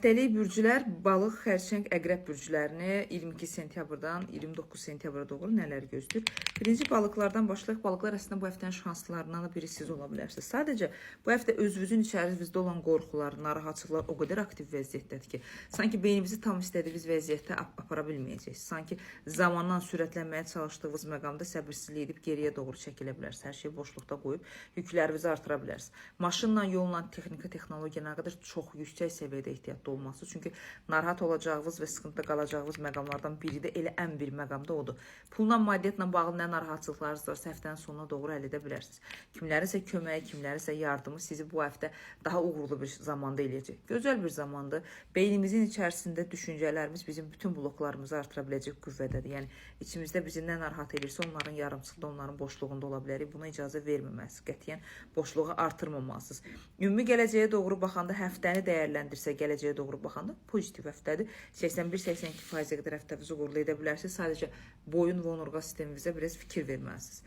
Həftəlik bürcülər balıq, xərçəng, əqrəb bürclərini 22 sentyabrdan 29 sentyabra doğru nələr gözləyir? Birinci balıqlardan başlayaq. Balıqlar əslində bu həftənin şanslarından da biri siz ola bilərsiniz. Sadəcə bu həftə özünüzün içərinizdə olan qorxular, narahatçılıqlar o qədər aktiv vəziyyətdədir ki, sanki beynimizi tam istədiyiniz vəziyyətdə apara bilməyəcəksiniz. Sanki zamandan sürətlənməyə çalışdığınız məqamda səbirsizlik edib geriyə doğru çəkilə bilərsiniz. Hər şeyi boşluqda qoyub yüklərinizi artıra bilərsiniz. Maşınla, yolla, texnika, texnologiya nə qədər çox yüksək səviyyədə ehtiyatlı olmalısınız. Çünki narahat olacağınız və sıxıntıda qalacağınız məqamlardan biri də elə ən bir məqamda odur. Pulla, maddiyyatla bağlı nə narahatçılıqlarınız varsa həftənin sonuna doğru həll edə bilərsiniz. Kimlərinsə köməyi, kimlərinsə yardımı sizi bu həftə daha uğurlu bir zamanda eləyəcək. Gözəl bir zamandır. Beynimizin içərisində düşüncələrimiz bizim bütün bloklarımızı artıra biləcək qüvvədədir. Yəni içimizdə bizi nə narahat edirsə onların yarımçıqda, onların boşluğunda ola bilərik. Buna icazə verməməlisiniz. Qətiyyən boşluğu artırmamalısınız. Ümumi gələcəyə doğru baxanda həftəni dəyərləndirsək, gələcəyə doğru baxanda pozitiv həftədir. 81-82%-ə qədər həftənizi uğurlu edə bilərsiniz. Sadəcə boyun və onurğa sisteminizə biraz fikir verməlisiniz.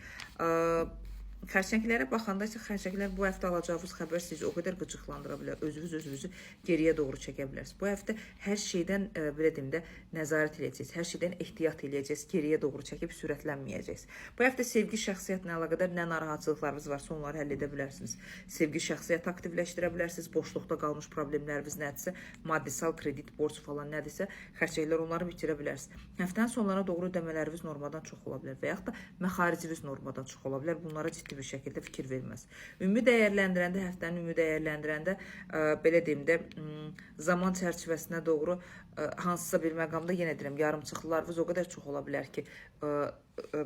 Xərçənglərə baxanda isə xərçənglər bu həftə alacağınız xəbər sizi o qədər qıcıqlandıra bilər. Özünüz özünüzü geriyə doğru çəkə bilərsiniz. Bu həftə hər şeydən belə deyim də nəzarət eləyəcəksiniz. Hər şeydən ehtiyat eləyəcəksiniz. Geriyə doğru çəkib sürətlənməyəcəksiniz. Bu həftə sevgi şəxsiyyətlə əlaqədar nə narahatçılıqlarınız varsa onları həll edə bilərsiniz. Sevgi şəxsiyyəti aktivləşdirə bilərsiniz. Boşluqda qalmış problemləriniz nədirsə, maddisal kredit, borc falan nədirsə, xərçənglər onları bitirə bilərsiniz. Həftənin sonlarına doğru ödəmələriniz normadan çox ola bilər və yaxud da məxariciniz normadan çox ola bilər. Bunlara ciddi bir şəkildə fikir verməz. Ümumi dəyərləndirəndə, həftənin ümumi dəyərləndirəndə belə deyim də zaman çərçivəsinə doğru hansısa bir məqamda yenə deyirəm, yarımçıqlılarınız o qədər çox ola bilər ki,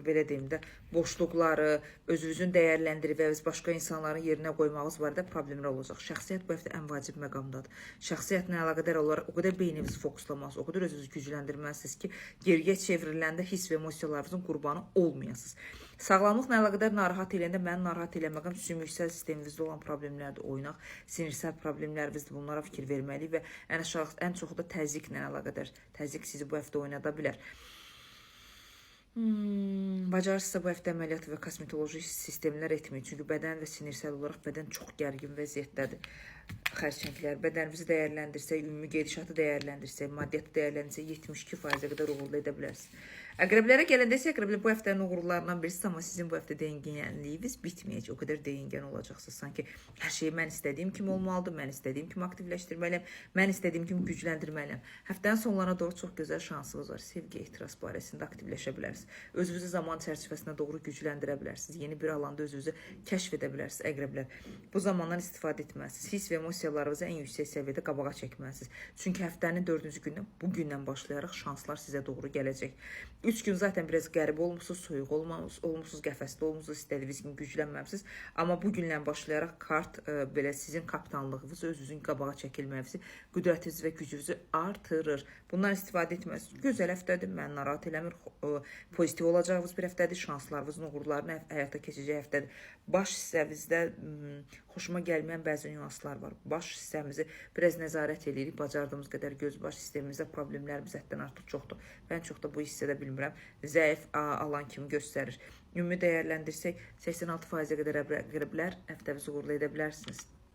belə deyim də boşluqları özünüzün dəyərləndirib və başqa insanların yerinə qoymağınız barədə problemlər olacaq. Şəxsiyyət bu həftə ən vacib məqamdadır. Şəxsiyyətlə əlaqədar olaraq o qədər beyninizi fokuslamalısınız, o qədər özünüzü gücləndirməlisiniz ki, geriyə çevriləndə hiss və emosiyalarınızın qurbanı olmayasınız. Sağlamlıqla əlaqədar narahat eləyəndə məni narahat eləyən məqam sümüksəl sisteminizdə olan problemlərdir, oynaq, sinirsəl problemlərinizdir. Bunlara fikir verməliyik və ən aşağı ən çox da təzyiqlə əlaqədar. Təzyiq sizi bu həftə oynada bilər. Bacarırsa bu həftə əməliyyat və kosmetoloji sistemlər etməyin. Çünki bədən və sinirsəl olaraq bədən çox gərgin vəziyyətdədir. Xərçənglər, bədəninizi dəyərləndirsək, ümumi gedişatı dəyərləndirsək, maddiyyatı dəyərləndirsək 72%-ə qədər uğurlu edə bilərsiniz. Əqrəblərə gələndə isə əqrəblər bu həftənin uğurlarından birisi, amma sizin bu həftə deyingənliyiniz bitməyəcək. O qədər deyingən olacaqsınız. Sanki hər şey mən istədiyim kimi olmalıdır, mən istədiyim kimi aktivləşdirməliyəm, mən istədiyim kimi gücləndirməliyəm. Həftənin sonlarına doğru çox gözəl şansınız var. Sevgi, ehtiras barəsində aktivləşə bilərsiniz. Özünüzü zaman çərçivəsinə doğru gücləndirə bilərsiniz. Yeni bir alanda özünüzü kəşf edə bilərsiniz, əqrəblər. Bu zamandan istifadə etməlisiniz. Hiss və emosiyalarınızı ən yüksək səviyyədə qabağa çəkməlisiniz. Çünki həftənin dördüncü gündən, bu gündən başlayaraq şanslar sizə doğru gələcək. 3 gün zaten biraz qəribə olmusunuz, soyuq olmusunuz, qəfəsdə olmusunuz, istədiyiniz kimi güclənməmisiniz. Amma bu gündən başlayaraq kart belə sizin kapitanlığınızı, özünüzün qabağa çəkilməyinizi, qüdrətinizi və gücünüzü artırır. Bundan istifadə etməlisiniz. Gözəl həftədir, məni narahat eləmir. Pozitiv olacağınız bir həftədir, şanslarınızın uğurlarını həyata keçəcək həftədir. Baş hissənizdə xoşuma gəlməyən bəzi nüanslar var. Baş hissəmizi biraz nəzarət eləyirik, bacardığımız qədər göz baş sistemimizdə problemlərimiz həddən artıq çoxdur. Mən çox da bu hissədə bilmirəm, zəif alan kimi göstərir. Ümumi dəyərləndirsək 86%-ə qədər əqrəblər həftənizi uğurlu edə bilərsiniz.